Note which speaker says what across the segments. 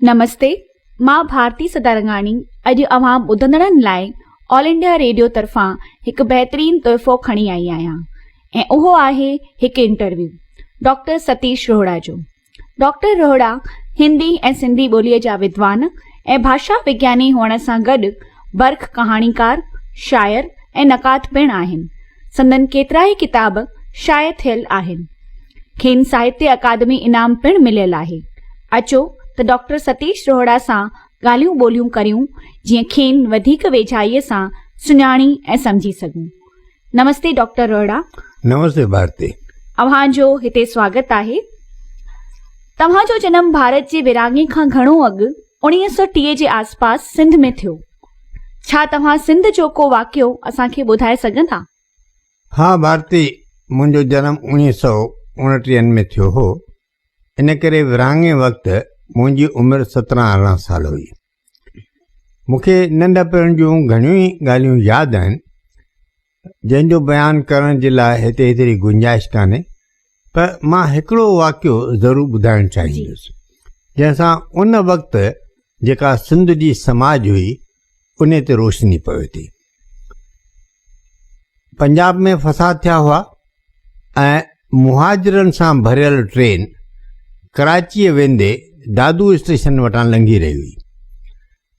Speaker 1: نمستي، مان ڀارتي سدارنگاڻي اڄ اوهان ٻڌندڙن لاء آل انڊيا ريڊيو طرفان هڪ بهترين تحفو کڻي آئي آهيان ۽ اهو آهي هڪ انٽرويو ڊاڪٽر ستيش روهڙا جو. ڊاڪٽر روهڙا هندي ۽ سنڌي ٻوليء جا ودوان ۽ ڀاشا وگياني هئڻ سان گڏ برک ڪهاڻيڪار، شاعر ۽ نقاد پڻ آهن. سندن ڪيترائي ڪتاب شايع ٿيل آهن. کين ساهتيه اڪادمي انعام پڻ مليل آهي. اچو ته ڊاڪٽر ستيش روهڙا سان ڳالهيون ٻولهيون ڪريون جيئن کين وڌيڪ ويجهائيء سان سڃاڻي ۽ سمجهي سگهون. نمستي ڊاڪٽر روهڙا.
Speaker 2: نمستي ڀارتي.
Speaker 1: اوهان جو هتي سواگت آهي. توهان جو جنم ڀارت جي ورهاڱي کان گهڻو اڳ 1930 جي آسپاس سنڌ ۾ ٿيو. ڇا توهان سنڌ جو ڪو واقعو اسان کي ٻڌائي سگهندا؟
Speaker 2: ها ڀارتي، منهنجو جنم اوڻيهه سئو اڻٽيهن ۾ ٿيو هو، ان ڪري ورهاڱي وقت منهنجي عمر سترهن ارڙهن سال هئي. مون کي ننڍپڻ جون گهڻيون ئي ڳالهيون ياد آهن، جنهن جو بيان ڪرڻ جي لاء هتي ايتري گنجائش ڪانهي، پر مان هڪڙو واقعو ضرور ٻڌائڻ چاهيندس، جنهن سان ان وقت جيڪا سنڌ جي سماج هئي، ان تي روشني پوي ٿي. پنجاب ۾ فساد ٿيا هئا ۽ مهاجرن سان ڀريل ٽرين ڪراچيء ويندي دادو اسٽيشن وٽان لنگهي رهي هئي.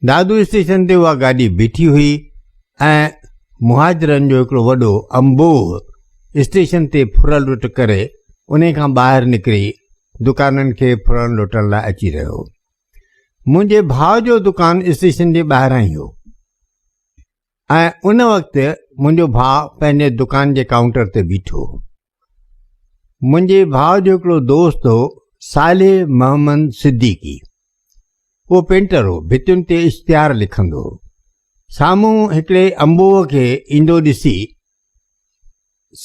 Speaker 2: دادو اسٽيشن تي اها گاڏي بيٺي هئي ۽ مهاجرن جو هڪڙو وڏو انبوهه اسٽيشن تي ڦر لٽ ڪري انهي کان ٻاهر نڪري دڪانن کي ڦرڻ لٽڻ لاء اچي رهيو هو. منهنجي ڀاء جو دڪان اسٽيشن جي ٻاهران ئي هو ۽ ان وقت منهنجو ڀاء پنهنجي دڪان جي ڪائونٽر تي بيٺو هو. منهنجي ڀاء جو هڪڙو دوست هو صالح محمد صديقي، اهو پينٽر هو، ڀتين تي اشتهار لکندو هو. سامهون هڪڙي انبوهه کي ايندو ڏسي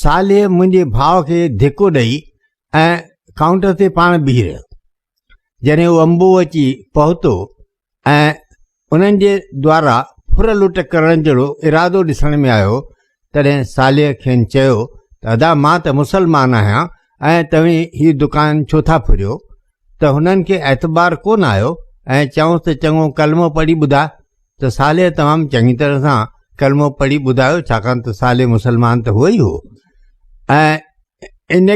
Speaker 2: صالح منهنجي ڀاء کي ڌڪو ڏئي ۽ ڪائونٽر تي پاڻ بيهي رهيو. جڏهن اهو انبوهه اچي پهتو ۽ انهن جي دوارا ڦر لٽ ڪرڻ جهڙو ارادو ڏسڻ ۾ آيو، تڏهن صالح کين چيو ته ادا مان ته مسلمان آهيان ۽ توهين هي دڪان ڇو ٿا ڦريو؟ ته هنن کي اعتبار ڪونه آيو ۽ چيائونس ته چڱو ڪلمو پڙهي ٻڌاء ته صالح تمام چڱي طرح سان ڪلمو پڙهي ٻڌايو ڇاڪاڻ ته صالح مسلمان ته هو ئي هو ۽ ان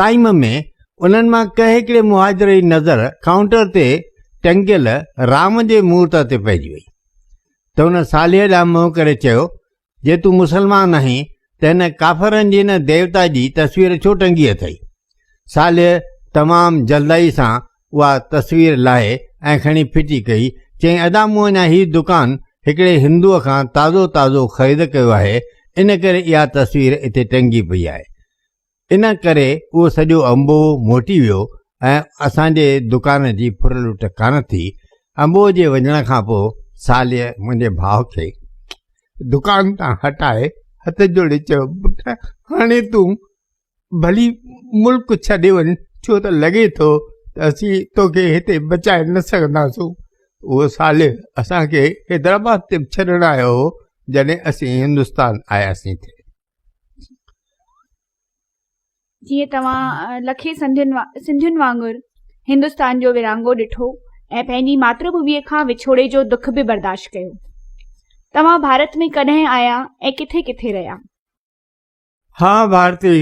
Speaker 2: ٽائيم ۾ انهن مان ڪنهن هڪڙي مهاجر جي نظر ڪائونٽر تي ٽنگيل رام جي مورت تي پئجي وئي ته هن صالح ڏانهن منهن ڪري چيو، جي تون مسلمان آهين ته هن ڪافرن جي هن ديوتا جي تصوير ڇو ٽنگي اٿئي؟ صالح تمام جلدائي سان اها تصوير لاهي ۽ کڻي ڦٽي ڪئي، چيائين، ادا مون اڃا هي دڪان هڪڙي هندوء کان تازو تازو خريد ڪيو آهي، ان ڪري اها تصوير اتي ٽنگي پئي آهي. ان ڪري اهو سڄو انبوهه موٽي ويو ۽ اسان جي دڪان جي ڦر لٽ ڪانه ٿي. انبوهه جي وڃڻ کان پوء صالح منهنجي ڀاء کي دڪان تان هٽائي هٿ جوڙي چيو، پٽ هاڻي تون ڀلي ملڪ ڇڏي وڃ ڇو ته لڳي ٿو ته اسين توکي هتي بچائي نه سگهنداسون. اهو صالح اسان کي حيدرآباد تي به ڇڏڻ آيو هو جڏهن اسين هندستان آياسين ٿي.
Speaker 1: جيئن توهان لکين سنڌين وانگر هندستان جو ورهاڱو ڏٺو ۽ پنهنجي ماتر ڀوميء کان وڇوڙي جو دک به برداشت ڪيو. توهان ڀارت ۾ ڪڏهن آيا ۽ ڪٿي ڪٿي رهيا؟
Speaker 2: ها ڀارتي،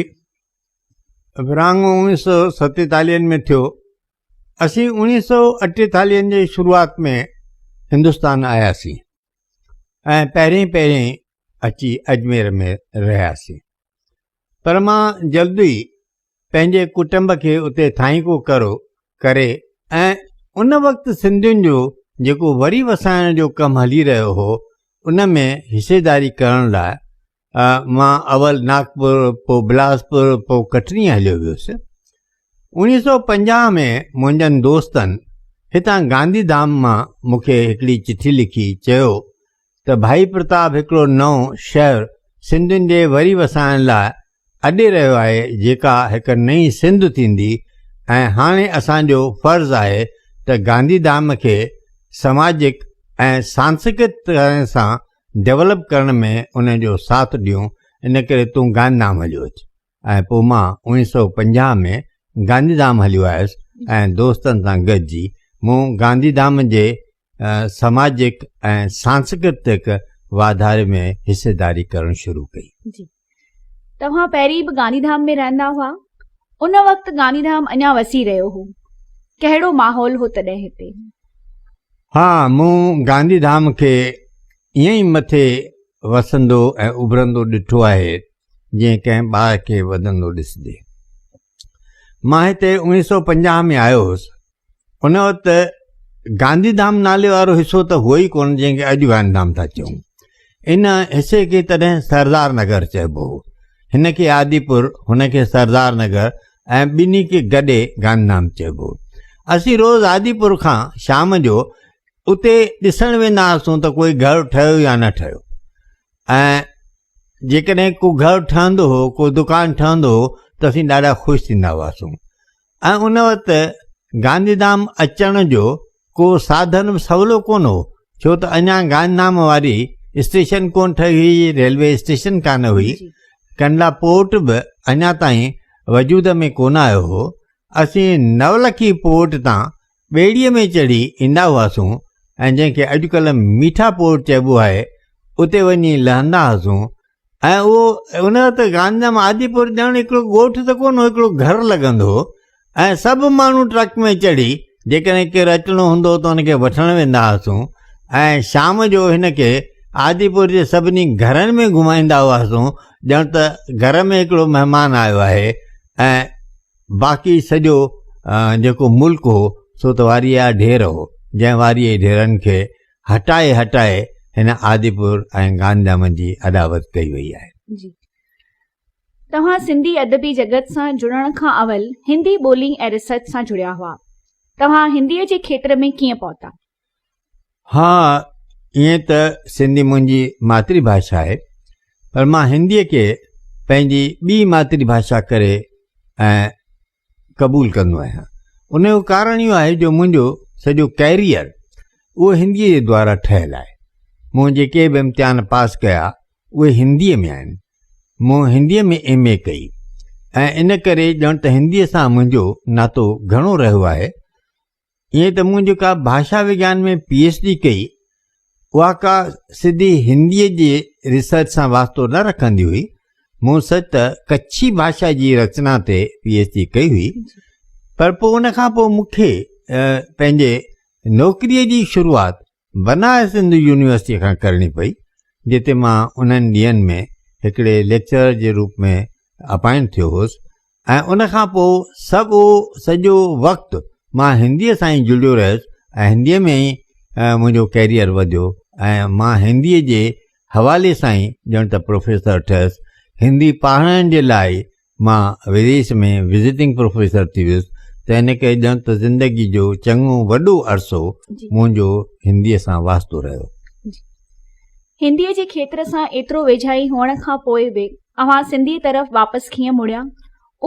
Speaker 2: ورهاڱو اوڻيهه سئو ستيتاليهن ۾ ٿيو. اسين اوڻيهه سئو اٺيتاليهن جي شروعات ۾ هندستان آياسين ۽ پهرين پهرين اچي اجمير ۾ رهياسين. پر مان جلد ئي پنهنجي ڪٽنب کي اتي ٿائينڪو ڪرو ڪري ۽ ان وقت سنڌين جو جيڪو وري وسائڻ جو ڪم هلي رهيو هو ان ۾ حصيداري ڪرڻ لاء مان اول ناگپور پوء بلاسپور پوء ڪٽني هليو ويس. 1950 ۾ منهنجن دوستن هتان گانڌي ڌام مان مون کي هڪڙي چٺي لکي چيو ته ڀائي پرتاب هڪڙو نئون شهر سنڌين جي وري وسائڻ لاء اڏي رهيو آهي جيڪا هڪ نئين سنڌ ٿيندي ۽ هاڻي اسان جو فرض آهي ته گانڌي ڌام کي سماجڪ ۽ سانسڪرتڪ طرح سان ڊولپ ڪرڻ ۾ ان جو ساٿ ڏيون ان ڪري تون گانڌي ڌام هليو اچ ۽ پوء مان 1950 ۾ گانڌي ڌام هليو آيس ۽ دوستن سان گڏجي مون گانڌيڌام جي سماجڪ ۽ سانسڪرتڪ واڌاري ۾ حصيداري ڪرڻ شروع ڪئي.
Speaker 1: جي. توهان پهرين به گانڌيڌام ۾ رهندا هئا. ان وقت گانڌيڌام اڃا وسي رهيو هو. ڪهڙو ماحول هو تڏهن هتي؟
Speaker 2: ها، مون گانڌيڌام کي ائين ئي مٿي وسندو ۽ اڀرندو ڏٺو آهي، جيئن ڪنهن ٻار کي وڌندو ڏسجي. مان هتي 1950 ۾ آيو هوس. ان وقت گانڌي ڌام نالي وارو حصو ته هو ئي ڪونه جنهن کي اڄ گانڌي ڌام ٿا چئون. ان حصي کي تڏهن سردار نگر چئبو هو. هن کي آديپور، هن کي سردار نگر ۽ ٻنهي کي گڏي گانڌي ڌام چئبو هو. اسين روز آديپور کان شام جو اتي ڏسڻ ويندا هئاسون ته ڪوئي گهر ٺهيو يا نه ٺهيو ۽ جيڪڏهن ڪو گهر ٺهندو هو، ڪو دڪان ٺهندو هو ته اسين ڏاڍا خوش ٿيندا هئاسون ۽ ان وقت گانڌيڌام اچڻ جو ڪو ساڌن به سولو ڪونه هو ڇو ته اڃا گانڌيڌام واري اسٽيشن ڪونه ٺهي هئي، ريلوي اسٽيشن ڪانه هئي، ڪنڊلا پورٽ به اڃا تائين وجود ۾ ڪونه آيو هو. اسين نولکي پورٽ تان ٻيڙيء ۾ چڙهي ايندا هئاسون ۽ جنهن کي اڄڪلهه ميٺا پورٽ چئبو آهي، اتي وڃي لهندا هئاسون ۽ اهو ان وقت گانڌيڌام آديپور ڄڻ هڪڙو ڳوٺ ته ڪونه هو، هڪڙو گهر لڳندو هو ۽ سڀ ماڻهو ٽرڪ ۾ چڙهي جيڪڏهن ڪير اچڻو هوندو هو ته ان کي وٺڻ ويندا هئاسون ۽ شام جو هن کي آديپور جي سڀني گهرن ۾ گهمائيندا هئاسون، ڄڻ ته گهر ۾ هڪڙو مهمان آيو آهي ۽ باقي سڄو جيڪو ملڪ هو سو ته واريء جا ڍير هو، جنهن واريء جي ڍيرن کي هٽائي هٽائي هن آديپور ۽ گانڌيڌام جي اڏاوت ڪئي وئي آهي.
Speaker 1: جي. توهان سنڌي ادبي جڳت سان جڙڻ کان اول هندي ٻولي ۽ ريسرچ سان جڙيا هئا. توهان هنديء جي کيتر ۾ ڪيئن پهتا؟
Speaker 2: ها، ائين ته سنڌي منهنجي ماتري ڀاشا آهي، پر مان هنديء کي پنهنجي ٻي ماتري ڀاشا ڪري ۽ قبول ڪندو آهيان. ان جو ڪارڻ اهو آهي جو منهنجو سڄو ڪيريئر اهو هنديء جي دوارا ٺهيل آهي. مون جيڪي به امتحان پاس ڪيا، اهي هنديء ۾ آهن. مون هنديء ۾ ايم اي ڪئي ۽ ان ڪري ڄڻ ته هنديء سان منهنجو ناتو گهڻو رهيو آهي. ائين ته مون جيڪا ڀاشا وگيان ۾ پي ايڇ ڊي ڪئي، اها ڪا سڌي هنديء جي ريسرچ سان واسطو نه رکندي هئي. مون سچ ته ڪڇي ڀاشا جي رچنا تي پي ايڇ ڊي ڪئي هئي، پر پوء ان کان پوء مون کي پنهنجي نوڪريء جي شروعات بنارس هندو يونيورسٽيء کان ڪرڻي پئي، جتي مان انهن ڏينهن ۾ هڪڙي ليڪچرر جي روپ ۾ اپائنٽ ٿيو هوس ۽ ان کان پوء سڀ سڄو وقت مان هنديء سان ئي جڙيو رهيس ۽ هنديء ۾ ئي منهنجو ڪيريئر وڌيو ۽ مان هنديء جي حوالي سان ئي ڄڻ ته پروفيسر ٺهيس. هندي پاڙهڻ جي لاء ئي مان وديش ۾ وزيٽنگ پروفيسر ٿي ويس ته ان ڪري ڄڻ ته زندگي جو چڱو وڏو عرصو منهنجو هنديء سان واسطو رهيو.
Speaker 1: هنديء جي کيتر سان ايترو ويجهائي هئڻ کان پوء به اوهان سنڌيء طرف واپس ڪيئن مڙيا؟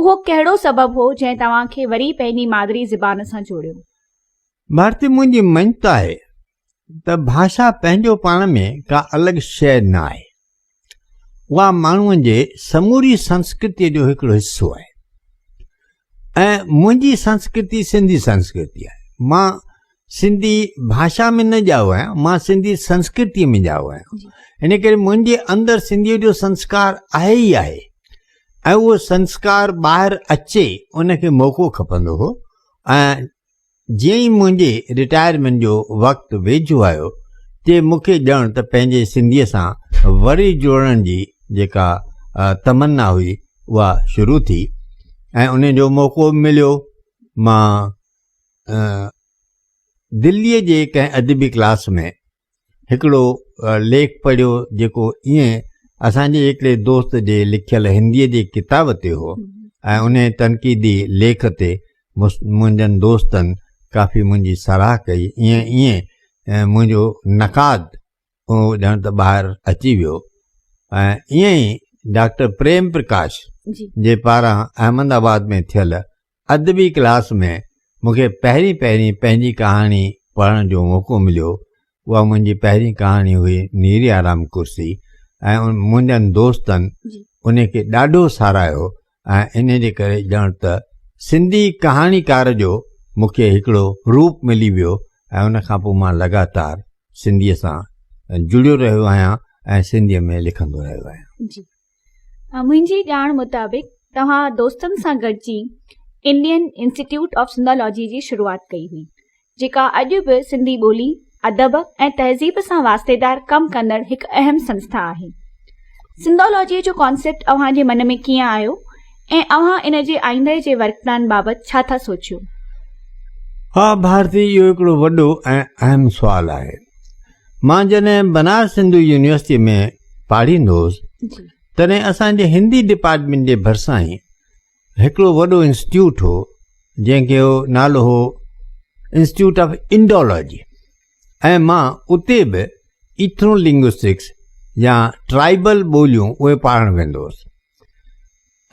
Speaker 1: اهو ڪهڙو سبب هو جنهن توهان کي وري پنهنجي مادري زبان سان جوڙيو؟
Speaker 2: ڀارتي منهنجي مڃتا آهي ته ڀاشا پنهنجو پاڻ ۾ ڪا الڳ شيء نه آهي. اها ماڻهوء جي سموري سنسڪرتيء جو هڪڙو حصو آهي ۽ منهنجي سنسڪرتي سنڌي سنسڪرتي آهي. مان سنڌي ڀاشا ۾ نه ڄائو آهيان، مان سنڌي سنسڪرتيء ۾ ڄائو آهيان. ان ڪري منهنجي اندر سنڌيء جو سنسڪار آهي ئي آهي ۽ اهو سنسڪار ٻاهر اچي ان کي موقعو کپندو هو ۽ جيئن ئي منهنجي رٽائرمينٽ جو وقت ويجهو آيو تي مون کي ڄڻ ته پنهنجي سنڌيء سان وري جڙڻ جي جيڪا تمنا هئي اها شروع ٿي ۽ ان جو موقعو به مليو. مان دليء جي ڪنهن ادبي ڪلاس ۾ هڪڙو ليک پڙهيو جيڪو ائين اسان جي هڪڙي دوست جي لکيل هنديء جي ڪتاب تي هو ۽ ان تنقيدي ليک تي منهنجن دوستن ڪافي منهنجي ساراهه ڪئي. ائين ائين منهنجو نقاد اهو ڄڻ ته ٻاهر اچي ويو ۽ ائين ئي ڊاڪٽر پريم پرڪاش جي پاران احمد آباد ۾ ٿيل ادبي ڪلاس ۾ مون کي پهرين پهرين پنهنجي ڪهاڻي پڙهڻ جو موقعو مليو. اها منهنجي پهرين ڪهاڻي هئي نيري آرام ڪرسي ۽ منهنجن دوستن ان کي ڏاڍو ساراهيو ۽ ان جي ڪري ڄڻ ته سنڌي ڪهاڻيڪار جو مون کي هڪڙو روپ ملي ويو ۽ ان کان پوء مان لڳاتار سنڌيء سان جڙيو رهيو آهيان ۽ سنڌيء ۾ لکندو رهيو آهيان.
Speaker 1: جي منهنجي ڄاڻ مطابق توهان دوستن سان گڏجي انڊين انسٽيٽيوٽ آف سنڌالاجي جي شروعات ڪئي هئي، جيڪا اڄ به سنڌي ٻولي، ادب ۽ تهذيب سان واسطيدار ڪم ڪندڙ هڪ اهم سنسٿا آهي. سنڌالاجيء جو ڪانسيپٽ اوهان جي من ۾ ڪيئن آيو ۽ اوهان ان جي آئينده جي ورڪ پلان بابت ڇا ٿا سوچيو؟
Speaker 2: ها ڀارتي اهو هڪڙو وڏو ۽ اهم سوال آهي. مان جڏهن بنارس هندو يونيورسٽيء ۾ پاڙهيندو هوس تڏهن اسان جي هندي ڊپارٽمينٽ جي ڀرسان ئي هڪڙو وڏو انسٽيٽيوٽ هو جنهن کي نالو هو انسٽيٽيوٽ آف انڊالاجي ۽ مان اتي به ايٿنو لنگوسٽڪس يا ٽرائبل ٻوليون اهي پاڙهڻ ويندو هوس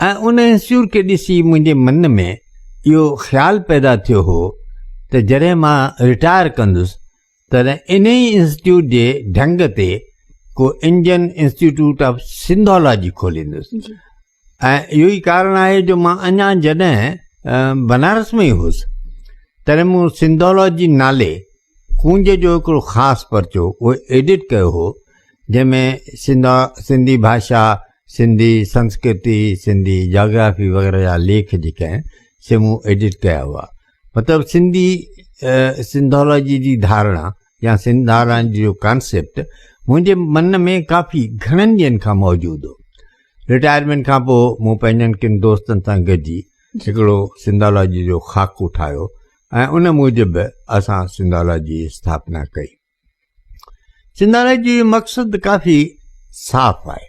Speaker 2: ۽ ان انسٽيٽيوٽ کي ڏسي منهنجي من ۾ اهو خيال پيدا ٿيو هو ته جڏهن مان رٽائر ڪندس تڏهن انهيء انسٽيٽيوٽ جي ڍنگ تي ڪو انڊين انسٽيٽيوٽ آف سنڌالاجي کوليندس ۽ اهو ئي ڪارڻ آهي جو مان اڃا جڏهن بنارس ۾ ئي هوس تڏهن مون سنڌالاجي نالي ڪونج جو هڪڙو خاص پرچو اهو ايڊٽ ڪيو هو جنهن ۾ سنڌا سنڌي ڀاشا سنڌي سنسڪرتي سنڌي جاگرافي وغيره جا ليک جيڪي آهن سي مون ايڊٽ ڪيا هئا مطلب سنڌي سنڌالاجي جي ڌارڻا يا سنڌالاجي جو ڪانسيپٽ منهنجي من ۾ ڪافي گهڻن ڏينهن کان موجود هو. رٽائرمينٽ کان پوء مون پنهنجن ڪن دوستن سان گڏجي هڪڙو سنڌالاجي جو خاڪو ٺاهيو ۽ ان موجب اسان سنڌالاجي جي اسٿاپنا ڪئي. سنڌالاجي جو مقصد ڪافي صاف آهي.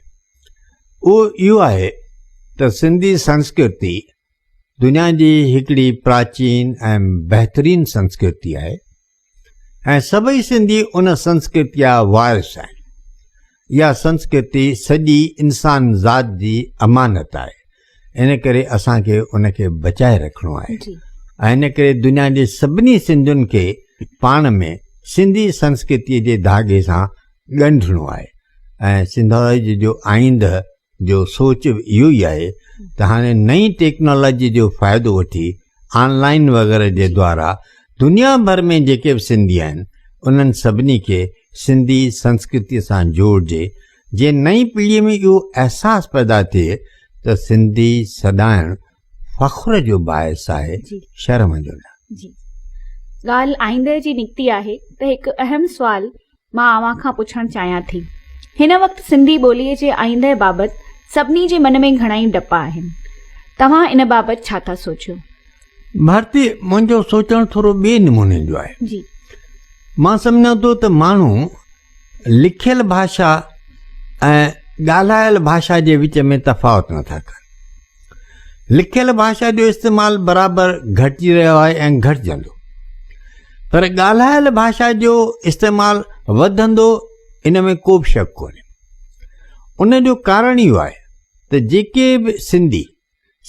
Speaker 2: اهو اهو آهي ته سنڌي سنسڪرتي دنيا جي هڪڙي پراچين ۽ بهترين سنسڪرتي آهي ۽ سڀئي سنڌي ان سنسڪرتي جا وارث آهن. اها سنسڪرتي سڄي انسان ذات جي امانت آهي، ان ڪري اسان کي ان کي بچائي رکڻو آهي ۽ ان ڪري دنيا جي سڀني سنڌين کي پاڻ ۾ سنڌي سنسڪرتيء جي ڌاڳي سان ڳنڍڻو آهي ۽ سنڌالاجي جو آئينده جو سوچ به اهو ئي آهي ته هاڻي نئين ٽيڪنالاجي جو فائدو وٺي آن لائن وغيره جي دوارا دنيا ڀر ۾ جيڪي به سنڌي آهن انهن سڀني کي سنڌي سنسڪرتي سان جوڙجي جيئن نئين پيڙهي ۾ اهو احساس پيدا ٿئي ته سنڌي سڏائڻ فخر جو باعث آهي شرم جو نه.
Speaker 1: جي ڳالهه آئينده جي نڪتي آهي ته هڪ اهم سوال مان اوهان کان پڇڻ چاهيان ٿي. هن وقت سنڌي ٻوليء جي آئينده بابت سڀني جي من ۾ گهڻائي ڊپ آهن. توهان ان بابت ڇا ٿا سوچيو؟
Speaker 2: ڀارتي، منهنجو سوچڻ ٿورو ٻئي نموني جو آهي.
Speaker 1: جي.
Speaker 2: مان سمجهان ٿو ته ماڻهو لکيل ڀاشا ۽ ڳالهايل ڀاشا جي وچ ۾ تفاوت نٿا ڪن. لکيل ڀاشا جو استعمال برابر گهٽجي رهيو آهي ۽ گهٽجندو پر ڳالهايل ڀاشا جو استعمال وڌندو ان ۾ ڪو به شڪ ڪونهي. ان جو ڪارڻ اهو آهي ته جيڪي به سنڌي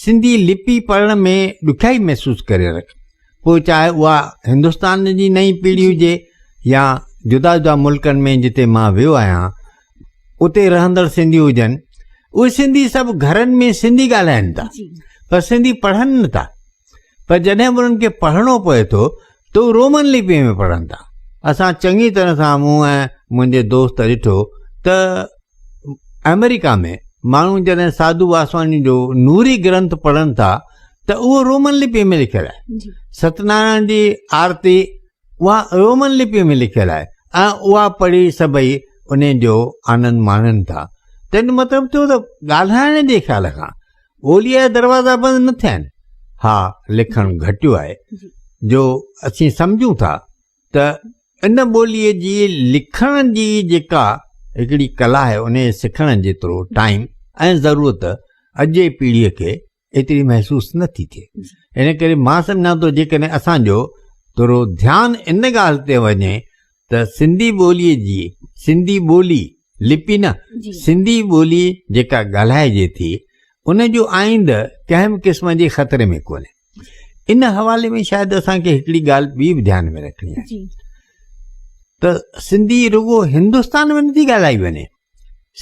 Speaker 2: سنڌي لپي پڙهڻ ۾ ڏکيائي محسوس ڪري رکن پوء چاهي اها هندستان جي نئين پيڙهي هجي يا جدا جدا ملڪن ۾ جتي مان ويو آهيان اتي رهندڙ سنڌي هجن اهي سنڌي سڀ گهرن ۾ سنڌي ڳالهائن ٿا پر سنڌي پڙهن نٿا پر جڏهن به انهن کي پڙهڻو پوي ٿو ته هو رومن لپي ۾ پڙهن ٿا. اسان چڱي طرح سان مون ۽ منهنجي دوست ڏٺو ته آمريڪا ۾ ماڻهو جڏهن ساڌو واسواڻي جو نوري گرنٿ پڙهن ٿا ته اهو رومن لپي ۾ لکيل آهي. ستنارائڻ جي آرتي اها رومن لپي ۾ لکيل آهي ۽ اها پڙهي سڀئي ان جو آنند ماڻين ٿا. تنهن جو مطلب ٿيو ته ڳالهائڻ جي خيال کان ٻوليء جا دروازا بند نه ٿيا آهن. ها لکڻ گهٽيو آهي جو اسين سمجهون ٿا ته ان ٻوليء جي لکڻ جي جيڪا هڪڙي ڪلا آهي ان جي سکڻ جيترو ٽائيم ۽ ضرورت اڄ جي پيڙهيء کي ايتري محسوس نه ٿي ٿئي. ان ڪري مان سمجهان ٿو جيڪڏهن اسان جو ٿورو ڌيان ان ڳالهه تي وڃي ته سنڌي ٻوليء جي سنڌي ٻولي لپي نه سنڌي ٻولي جيڪا ڳالهائجي ٿي ان جو آئينده ڪنهن به قسم جي خطري ۾ ڪونهي. ان حوالي ۾ شايد اسان کي هڪڙي ڳالهه ٻي به ڌيان ۾ رکڻي آهي ته سنڌي رڳو هندستان ۾ نٿي ڳالهائي وڃي،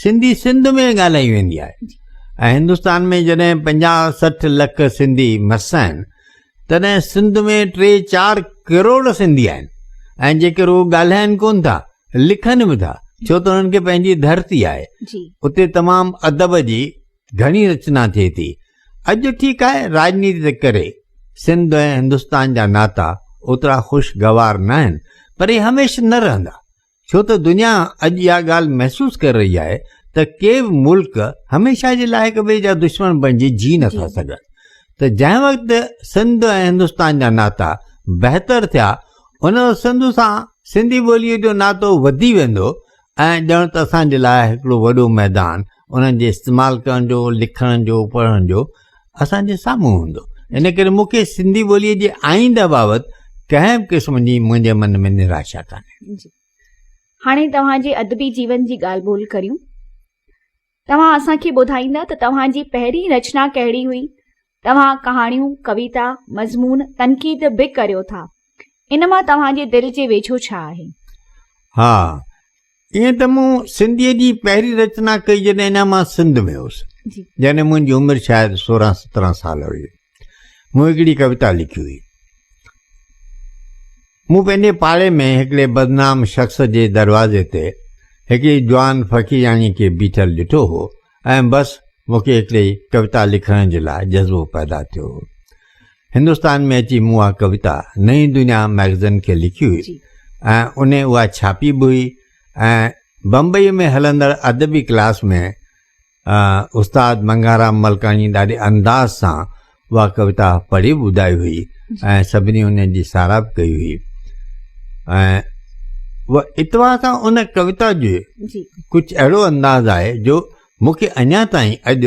Speaker 2: سنڌي سنڌ ۾ ڳالهائي ويندي آهي ۽ هندستان ۾ جڏهن 50 60 لک سنڌي مس آهن. تڏهن سنڌ ۾ ٽي چار ڪروڙ سنڌي آهن ۽ جيڪي رڳو ڳالهائن ڪونه ٿا لکن به ٿا ڇو ته انهن کي پنهنجي ڌرتي آهي اتي تمام ادب جي گهڻي رچنا ٿئي ٿي اڄ ٺيڪ آهي راڄنيتي جي ڪري سنڌ ۽ هندستان جا ناتا اوترا خوشگوار نه آهن پر اهي هميشه نه رهندا ڇو ته دنيا اڄ اها ڳالهه محسوس ڪري رهي آهي ته ڪي به ملڪ هميشه جي لاء هڪ ٻئي جا دشمن بڻجي جي نٿا سگهن ته جنهن وقت سنڌ ۽ هندستان جا ناتا بهتر ٿيا ان وقت سنڌ سان سنڌي ٻوليء جو ناتو وڌي ويندو ۽ ڄڻ ته اسان جي لاء هڪڙو وڏو ميدان انهن جي استعمال ڪرڻ جو لکڻ جو پڙهڻ جو اسان جي سامهون هوندو. ان ڪري مون کي سنڌي ٻوليء جي آئينده بابت ڪنهن به قسم جي منهنجي من ۾ نراشا ڪانهي.
Speaker 1: جي. هاڻي توهان جي ادبي جيون جي ڳالهه ٻولهه ڪريون. توهان اسان کي ٻڌائيندا ته توهان جي پهرين رچنا ڪهڙي هئي؟ توهان ڪهاڻيون، ڪويتا، مضمون، تنقيد به ڪريو ٿا. ان مان توهان جي دل جي ويجهو ڇا آهي؟
Speaker 2: ها، ائين ته مون سنڌيء جي پهرين رچنا ڪئي جڏهن اڃا مان سنڌ ۾ هوس. جڏهن منهنجي عمر شايد سورهن سترهن سال هئي. مون هڪڙي ڪويتا لکي هئي. مون پنهنجي پاڙي ۾ هڪڙي بدنام شخص جي دروازي تي هڪڙي جوان فقيرياڻي کي بيٺل ڏٺو هو ۽ بس مون کي هڪڙي ڪويتا لکڻ جي لاء جذبو پيدا ٿيو هو. هندستان ۾ اچي مون اها ڪويتا نئين دنيا مئگزين کي لکي هئي ۽ ان اها ڇاپي به هئي ۽ بمبئيء ۾ هلندڙ ادبي ڪلاس ۾ استاد منگهارام ملڪاڻي ڏاڍي انداز سان اها ڪويتا پڙهي به ٻڌائي هئي ۽ سڀني ان جي ساراهه به ڪئي هئي ۽ اتفاق سان ان ڪويتا جو ڪجهه اهڙو انداز آهي جو مون کي اڃا تائين اڄ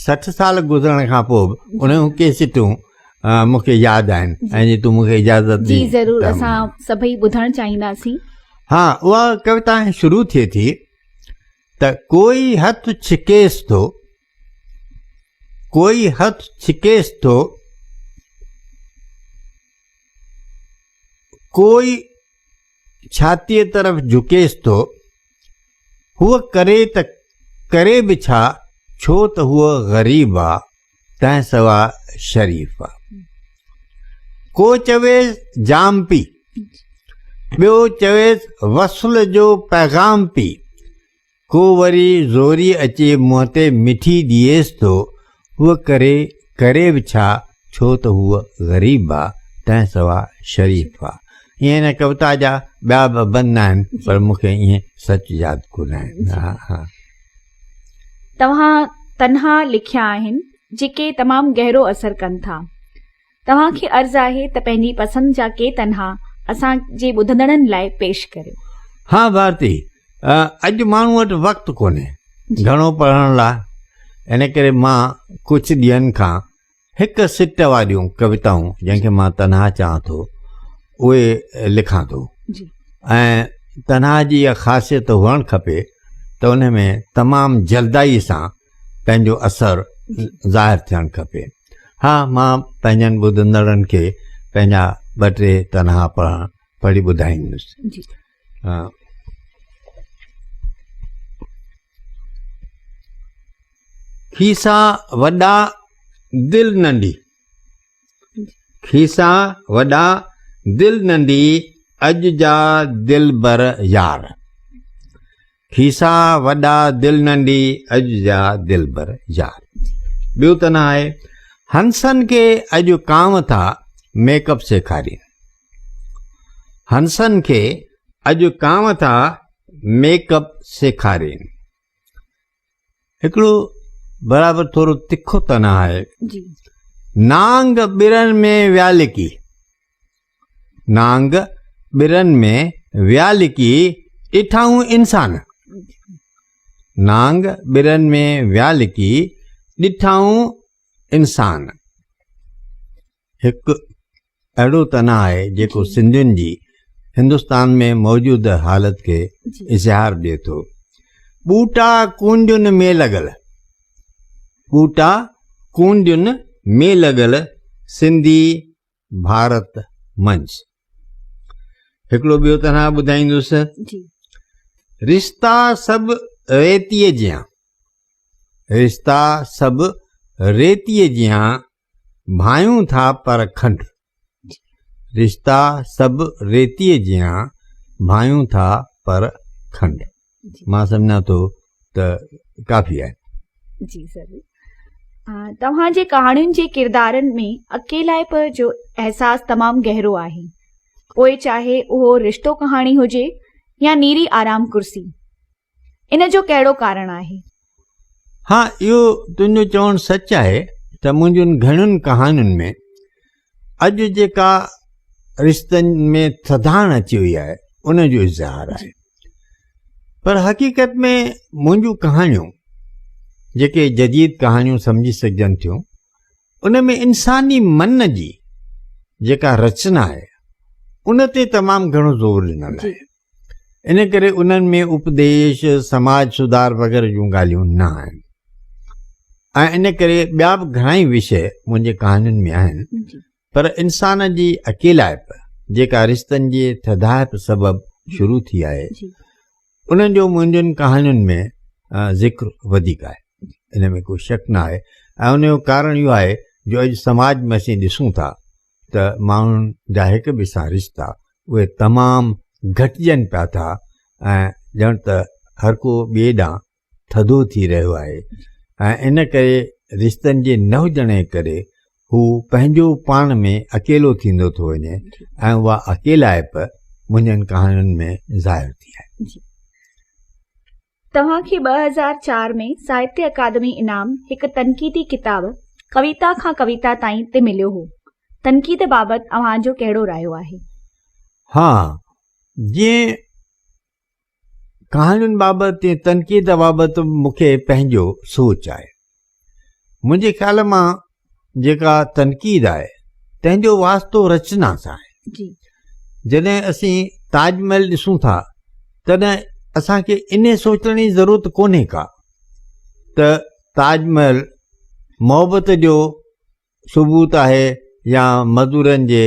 Speaker 2: 60 سال گذرڻ کان پوء به انهن ڪي سٽون مون کي ياد آهن ۽ جي تون مون کي اجازت
Speaker 1: جي ضرور اسان سڀئي ٻڌڻ چاهينداسين.
Speaker 2: ها اها ڪويتا شروع ٿئي ٿي ته ڪوئي هٿ ڇڪيس ٿو، ڪوئي هٿ ڇڪيس ٿو، ڪوئي ڇاتيء طرف جهڪيس ٿو، هوء ڪري ته ڪري به ڇا، ڇو ته هوء غريب آ، تنهن سوا شريف آ. ڪو چويس جام پي، ٻيو چويس وصل جو پيغام پي، ڪو وري زوريء اچي منهن تي مٺي ڏيئيس ٿو، هوء ڪري ڪري به ڇا، ڇو ته هوء غريب آ، تنهن سوا شريف آ. ائين هن ڪوتا جا ٻيا به بند آهن، پر مون کي ائين سچ ياد ڪونه آهن.
Speaker 1: توهان تنها لکيا آهن، جيڪي تمام گهرو اثر ڪن ٿا. توهان کي عرض آهي ته پنهنجي پسند جا ڪي تنها اسان جي ٻڌندڙن لاء پيش ڪريو.
Speaker 2: ها ڀارتي، اڄ ماڻهو وٽ وقت ڪونهي گهڻو پڙهڻ لاء، ان ڪري مان ڪجهه ڏينهن کان هڪ سٽ واريون ڪويتائون جنهن کي مان تنها چوان ٿو اهي لکان ٿو ۽ تنها جي اها خاصيت هئڻ کپي ته ان ۾ تمام جلدائي سان پنهنجو اثر ظاهر ٿيڻ کپي. ها مان پنهنجن ٻڌندڙن کي پنهنجا ٻه ٽي تنها پڙهڻ پڙهي ٻڌائيندس. کيسا وڏا دل ننڍي، کيسا وڏا دل ننڍي اڄ جا دلبر يار. کيسا وڏا دل ننڍي اڄ جا دلبر يار. ٻيو ته نه آهي هنسن کي اڄ ڪانء ٿا ميڪ اپ سيکارين. هنسن کي اڄ ڪانء ٿا ميڪ اپ سيکارين. هڪڙو برابر ٿورو تکو ته نه آهي. نانگ ٻرن ۾ ويا لڪي، نانگ ٻرن ۾ ويا لڪي ڏٺائون انسان. نانگ ٻرن ۾ ويا لڪي ڏٺائون انسان. هڪ اهڙو ته نه آهي جيڪو سنڌين جي هندستان ۾ موجوده حالت کي اظهار ڏئي ٿو. ٻوٽا ڪونڊين ۾ لڳل، ٻوٽا ڪونڊين ۾ لڳل سنڌي ڀارت منجھ. هڪڙو ٻيو ته نه ٻڌائيندس. رشتا سڀ ريتيء جيان، رشتا سڀ ريتيء جيان ڀانئيون ٿا پر کنڊ. رشتا سڀ ريتيء جيان ڀانئيون ٿا پر کنڊ. مان سمجهان ٿو ته ڪافي آهن.
Speaker 1: جي ضرور. توهان جي ڪهاڻين جي ڪردارن ۾ اڪيلائپ جو احساس تمام گهرو آهي. پوء چاهي اهو رشتو ڪهاڻي هجي يا نيري آرام ڪرسي. ان جو ڪهڙو ڪارڻ آهي؟
Speaker 2: ها اهو تنهنجو چوڻ سچ آهي ته منهنجن گهڻين ڪهاڻين ۾ اڄ جيڪا رشتن ۾ ٿڌاڻ اچي وئي آهي ان جو اظهار آهي پر حقيقت ۾ منهنجون ڪهاڻيون جيڪي جديد ڪهاڻيون سمجهي سگهجن ٿيون ان ۾ انساني من جي جيڪا رچنا آهي ان تي تمام گهڻو زور ڏنل آهي ان ڪري انهن ۾ اپديش، سماج سڌار وغيره جون ڳالهيون نه آهن ۽ ان ڪري ٻيا به گهڻا ئي وشيه منهنجي ڪهاڻين ۾ آهن پر انسان جي اڪيلائپ جيڪا رشتن جي ٿڌائپ سبب شروع ٿي آهي انهن جو منهنجن ڪهاڻين ۾ ذڪر وڌيڪ آهي ان ۾ ڪو شڪ نه آهي ۽ ان جو ڪارڻ اهو آهي جو اڄ سماج ۾ اسين ڏسون ٿا ته ماڻهن جا هڪ ٻئي سان رشتا اهي تمام گهٽجن پيا ٿا ۽ ڄڻ ته هر ڪو ٻئي ڏانهن ٿڌو ٿي رهيو آهي ۽ ان ڪري رشتن جي نه هجڻ جي ڪري هو پنهنجو پاڻ ۾ اڪيلو ٿيندو ٿو وڃي ۽ اها اڪيلائپ منهنجن ڪهاڻين ۾ ظاهر ٿي آهي.
Speaker 1: توهان کي 2004 ۾ ساهتيه اڪادمي انعام هڪ تنقيدي ڪتاب ڪويتا کان ڪويتا تائين تي مليو هو. تنقيد بابت اوهان جو ڪهڙو رايو آهي؟
Speaker 2: ها، جيئن ڪهاڻين بابت تيئن تنقيد بابت به مون کي پنهنجو سوچ آهي. منهنجي خيال مان جيڪا تنقيد آهي تنهن جو واسطو رچنا سان آهي. جي. جڏهن اسين تاج محل ڏسون ٿا تڏهن اسان کي انهي سوچڻ جي ضرورت ڪونهي ڪا ته تاج محل محبت جو ثبوت آهي يا مزورن جي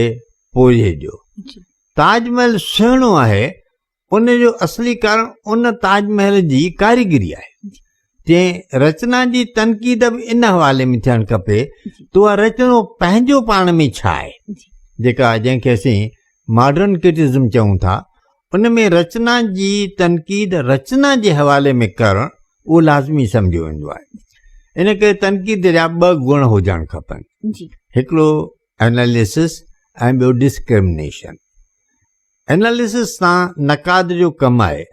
Speaker 2: پورهيي جو. تاج محل سهڻو آهي ان جو اصلي ڪارڻ ان تاج محل جي ڪاريگري آهي. تيئن رچنا جي تنقيد به ان حوالي ۾ ٿيڻ کپي ته اها رچڻو پنهنجو پاڻ ۾ ڇا آهي، جيڪا جنهن کي اسين ماڊرن ڪرٽسزم چئون ٿا، ان ۾ رچنا جي تنقيد رچنا جي حوالي ۾ ڪرڻ اهو لازمي سمجهيو ويندو آهي. ان ڪري تنقيد جا ٻه گڻ هجڻ کپن، هڪڙو ايناليسس ۽ ٻيو ڊسڪرمنيشن. ايناليسس سان نقاد جو ڪم آهي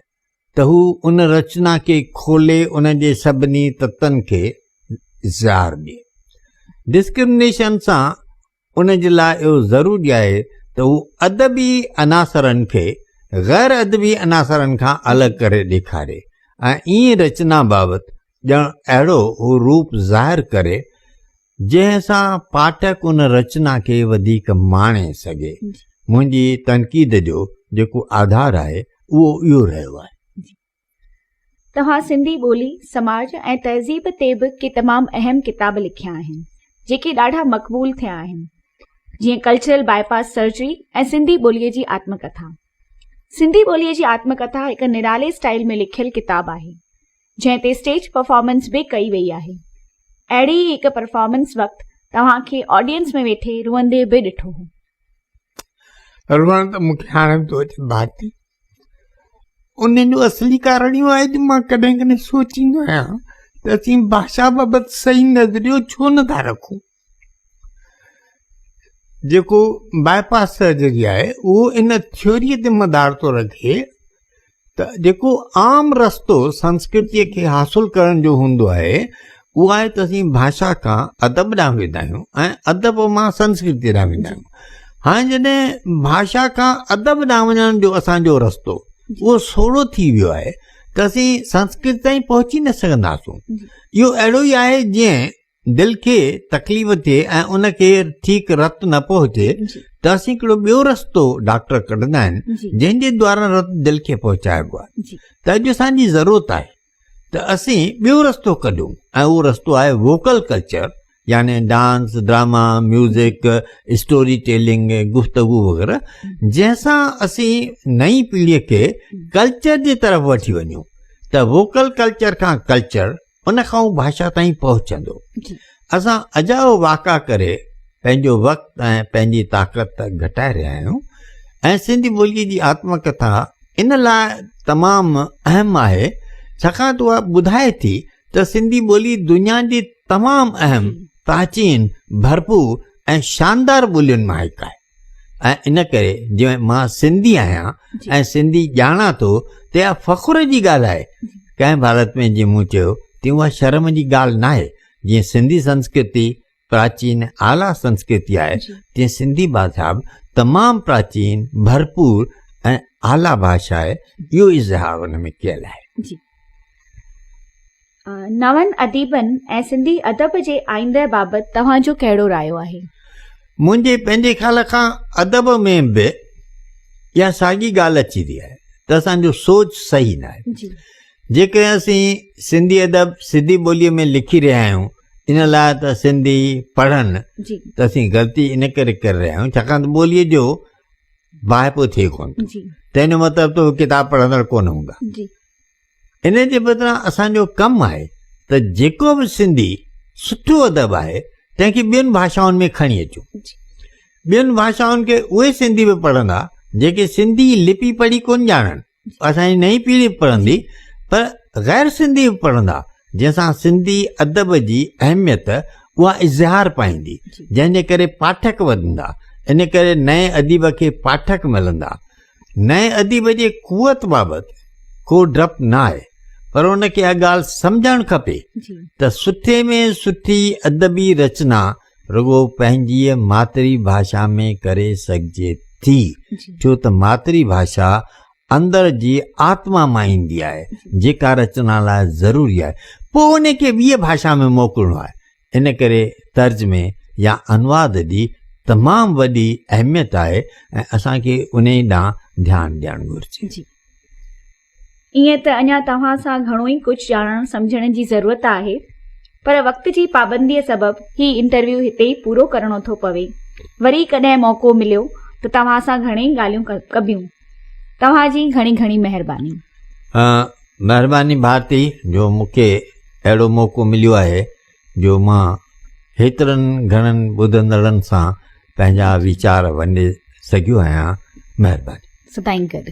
Speaker 2: ته هو ان رچنا کي کولي ان جي سڀني تتن کي اظهار ڏئي. ڊسڪرمنيشن سان ان جي لاء اهو ضروري آهي ته هو ادبي عناصرن کي غير ادبي عناصرن کان الڳ ڪري ڏيکاري ۽ ائين رچنا بابت ڄڻ اهڙو هو روپ ظاهر ڪري جنهن سان پاٺڪ ان رچنا کي وڌيڪ ماڻي سگهي. منهنجي تنقيد جو جيڪو آڌار آهي، اهو اهو رهيو آهي.
Speaker 1: توهان سنڌي ٻولي، سماج ۽ تهذيب تي به ڪي تمام اهم ڪتاب لکيا آهن، جيڪي ڏاڍا مقبول ٿيا آهن، جيئن ڪلچرل باء پاس سرجري ۽ سنڌي ٻوليء جي آتم ڪٿا. سنڌي ٻوليء جي آتم ڪٿا هڪ نرالي اسٽائيل ۾ لکيل ڪتاب آهي. جنهن تي اسٽيج پرفارمنس به ڪئي وئي آهي. اهڙي ئي هڪ پرفارمنس وقت توهان کي آڊينس ۾ ويٺي روئندي به ڏٺو هو.
Speaker 3: روئڻ ته مون کي هاڻي به ٿو اچي ڀارتي. ان جو اصلي ڪارڻ اهو آهي جو مان ڪڏهن ڪڏهن سوچيندو آهيان ته اسين ڀاشا بابت صحيح نظريو ڇو نٿا رکون. جيڪو باء پاس سرجري آهي اهو ان ٿيوريء تي مدار ٿو رکي ته جيڪو عام رستو سنسڪرتيء کي حاصل ڪرڻ جو هوندو آهي اهو آهي ته اسين ڀاشا کان ادب ڏانهن ويندا آهيون ۽ ادب مان سنسڪرتيء ڏانهن ويندا آهيون. هاڻي جڏهن ڀاشا کان ادب ڏانهن وڃڻ جو اسان جو رستو اهو سوڙهو ٿي ويو آهي ته اسين سنسڪرت تائين پهچي نه سگهنداسون. اهو اهڙو ئي آهي جيئن دل کي تڪليف ٿئي ۽ ان کي ٺيڪ رت نه پهچي ته اسين هڪڙو ٻيو رستو ڊاڪٽر ڪڍندا آهن جنهن جي دوارا رت دل کي پهچائبو آهي ته اڄ اسان جي ضرورت آهي ته اسين ٻيو رستو ڪڍون ۽ اهو رستو آهي ووڪل ڪلچر يعني dance drama music story telling گفتگو وغيره جنهن سان اسين نئين پيڙهي کي ڪلچر جي طرف وٺي وڃون ته ووڪل ڪلچر کان ڪلچر ان کان هو ڀاشا تائين پهچندو. اسان اجايو واڪا ڪري
Speaker 2: پنهنجو وقت ۽ پنهنجي طاقت گهٽائي رهيا آهيون ۽ سنڌي ٻوليء جي آتم ڪٿا ان لاء تمام اهم آهي ڇاڪاڻ ته اها ٻڌائي ٿي ته سنڌي ٻولي دنيا جي تمام اهم پراچين ڀرپور ۽ شاندار ٻولين مان هڪ آهي ۽ ان ڪري جيئن مان سنڌي آهيان ۽ سنڌي ڄاڻان ٿو ته اها فخر جي ڳالهه آهي ڪنهن به حالت ۾ جيئن مون چيو تيئن اها شرم جي ڳالهه ناهي جيئن سنڌي سنسڪرتي پراچين اعليٰ سنسڪرتي آهي تيئن سنڌي ڀاشا به تمام پراچين ڀرپور ۽ اعليٰ ڀاشا آهي اهو اظهار ان ۾ ڪيل آهي.
Speaker 1: جي. نون اديبن ۽ سنڌي ادب جي آئنده بابت توهان جو ڪهڙو رايو آهي؟
Speaker 2: منهنجي پنهنجي خيال کان ادب ۾ به اها ساڳي ڳالهه اچي ٿي آهي ته اسان جو سوچ صحيح نه آهي. جيڪڏهن اسين سنڌي ادب سنڌي ٻوليء ۾ لکي رهيا آهيون ان لاء ته سنڌي پڙهن ته اسين غلطي ان ڪري ڪري رهيا آهيون ڇاڪاڻ ته ٻوليء جو واهپو ٿئي ڪونه ٿو تنهن جو مطلب ته هو ڪتاب پڙهندڙ ڪونه هوندا. ان جي بدران اسان جو ڪم آهي ته جيڪو به سنڌي سٺو ادب آهي تنهن کي ٻين ڀاشائن ۾ کڻي اچون. ٻين ڀاشائن کي اهي سنڌي به پڙهندا جيڪي سنڌي لپي پڙهي ڪونه ڄاڻن. اسان جي نئين پيڙهي به پڙهندي پر غير سنڌي به پڙهندا جنهن سان سنڌي ادب جي اهميت اها اظهار پائيندي جنهن جي ڪري پاٺڪ وڌندا ان ڪري نئين اديب کي پاٺڪ ملندا. نئين اديب جي قوت بابت ڪو ڊپ نه آهي پر ان کي اها ڳالهه سمجهڻ کپي ته سٺي ۾ سٺي ادبي رچنا رڳو پنهنجيء ماتري ڀاشا ۾ ڪري سگهجي ٿي ڇو ته ماتري ڀاشا اندر جي آتما مان ايندي آهي جيڪا رچنا لاء ضروري آهي پوء ان کي ٻيء ڀاشا ۾ موڪلڻو آهي ان ڪري ترجمي يا انواد جي تمام وڏي اهميت آهي ۽ اسان کي انهي ڏانهن ڌيان ڏيڻ گهرجي.
Speaker 1: جي. ائين ته اڃا توهان سان گهڻو ئي ڪجهه ڄاڻڻ سمجهڻ جي ضرورت آهي پر وقت جي پابنديء سبب هي انٽرويو هتي ئي پورو ڪرڻو ٿو پوي. وري ڪڏهن موقعو مليو ته توهان سان گهڻيئي ڳالهيون ڪبيون. توهان جي گهڻي گهڻي مهرباني.
Speaker 2: مهرباني ڀارتي جو مون کي اهڙو موقعو مليو آهي جو مان هيترن گهڻن ٻڌندڙن سان پنهنجا ويچار ونڊي سگهيو آهيان. مهرباني.
Speaker 1: سدائين گڏ.